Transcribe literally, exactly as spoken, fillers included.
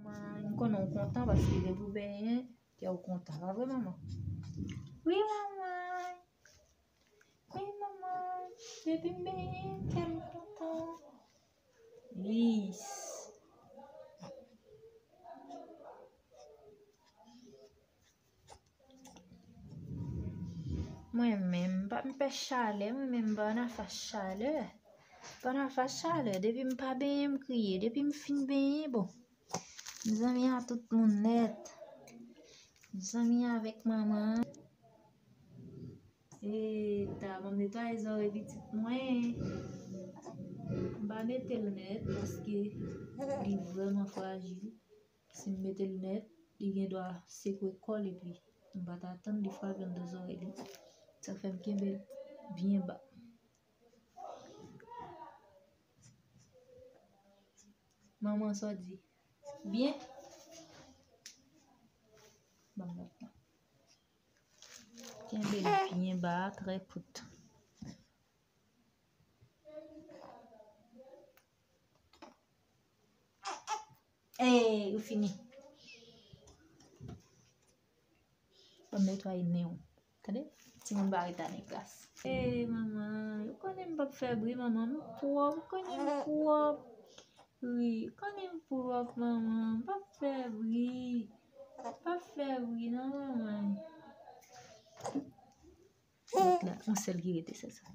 Manman, m konnen w kontan paske depi w benyen, kè w kontan. Pa vre, manman? Wi, manman. Wi, manman. Depi m benyen, kè m kontan. Yes. Mwen menm, m pa m pè chalè, mwen menm, m pa nan fas chalè. M pa nan fas chalè. Depi m pa benyen, m kriye. Depi m fin benyen, bon. M zanmi a tout moun nèt. M zanmi avèk manman. Eta, ban m netwaye zòrèy pitit mwen. M pa mete l nèt paske li vrèman frajil. Si m mete l nèt, li gen dwa sekwe kò l epi m pa t atann li frape anndan zòrèy li. Sa fè m kenbe l byen ba. Manman, sa w di? Byen? Ban m lòt la. Kenbe l byen ba, trè kout. Ey, ou fini. Ban m netwaye nen w. Tande? Timoun pa ret ale klas. Ey, manman, ou konnen m p ap fè bri, manman, m pwòp, ou konnen m pwòp. Wi, ou konnen m pwòp, manman, m p ap fè bri. M p ap fè bri, non, manman. Lòt la, yon sèl ki rete, se sa.